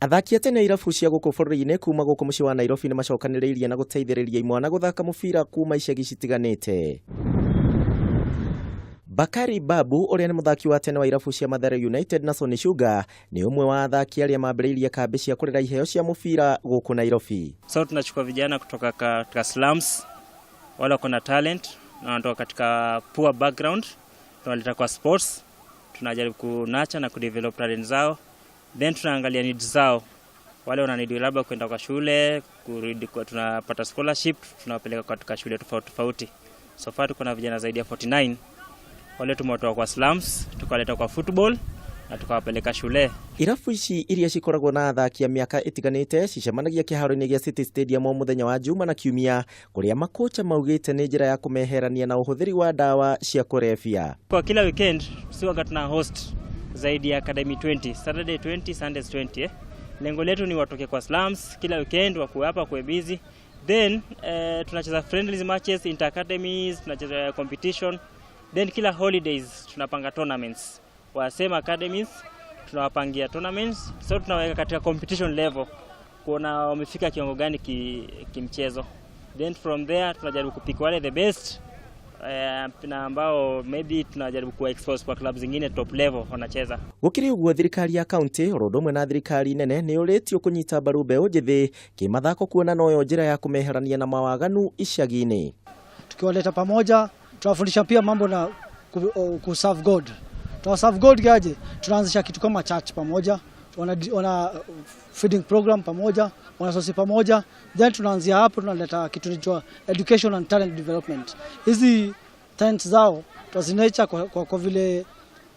Athaki a tene a irabu cia gũkũ bũrũri-inĩ kuma gũkũ mũciĩ wa Nairobi nĩ macokanĩrĩirie na gũteithĩrĩria imwana gũthaka mũbira kuma icagi citiganĩte. Bakari Babu, ũrĩa nĩ mũthaki wa tene wa irabu cia Mathare United na Sony Sugar, nĩ ũmwe wa athaki arĩa mambĩrĩirie kambĩ cia kũrera iheo cia mũbira gũkũ Nairobi. So tunachukua vijana kutoka katika slums, wale wako na talent na wanatoka katika poor background, tunawaleta kwa sports, tunajaribu kunurture na kudevelop talent zao, then tunaangalia needs zao. Wale wana need labda kwenda kwa shule, kurudi kwa, tunapata scholarship, tunawapeleka katika shule tofauti tofauti. So far tuko na vijana zaidi ya 49 wale tumewatoa kwa slums, tukawaleta kwa football na tukawapeleka shule. Irabu ici iria cikoragwo na athaki a mĩaka ĩtiganĩte cicemanagia kĩharo-inĩ gĩa City Stadium o mũthenya wa Juma na Kiumia, kũrĩa makocha maugĩte nĩ njĩra ya kũmeherania na ũhũthĩri wa ndawa cia kũrebia. Kwa kila weekend si waga tuna host zaidi ya academy 20, Saturday 20, Sundays 20, eh. Lengo letu ni watoke kwa slums kila weekend, wakuwe hapa, kuwe busy, then tunacheza friendly matches, inter academies, tunacheza competition, then kila holidays tunapanga tournaments wa same academies, tunawapangia tournaments, so tunaweka katika competition level kuona wamefika kiwango gani kimchezo, then from there tunajaribu kupick wale the best na ambao maybe tunajaribu kuwa expose kwa club zingine top level wanacheza. Gũkĩrĩ ũguo, thirikari ya kaunti oro ũndũ ũmwe na thirikari nene nĩ ũrĩtio kũnyita mbaru mbeũ njĩthĩ kĩmathako, kuona noyo njĩra ya kũmeherania na mawaganu icagi-inĩ. Tukiwaleta pamoja, tunawafundisha pia mambo na ku serve God. Tuna serve God gaje? Tunaanzisha kitu kama church pamoja, wana feeding program pamoja, wana sosi pamoja, then tunaanzia hapo, tunaleta kitu inaitwa education and talent development. Hizi talents zao tunazinurture kwa vile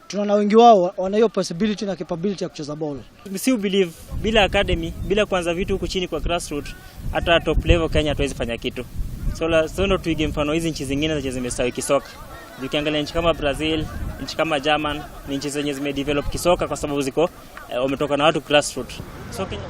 tunaona wengi wao wana hiyo possibility na capability ya kucheza ball. Si believe bila academy, bila kuanza vitu huku chini kwa grassroots, hata top level Kenya hatuwezi fanya kitu. So ndo tuige mfano hizi nchi zingine zenye zimestawi kisoka. Ukiangalia nchi kama Brazil, nchi kama German, ni nchi zenye zimedevelop kisoka kwa sababu ziko wametoka na watu grassroots. So Kenya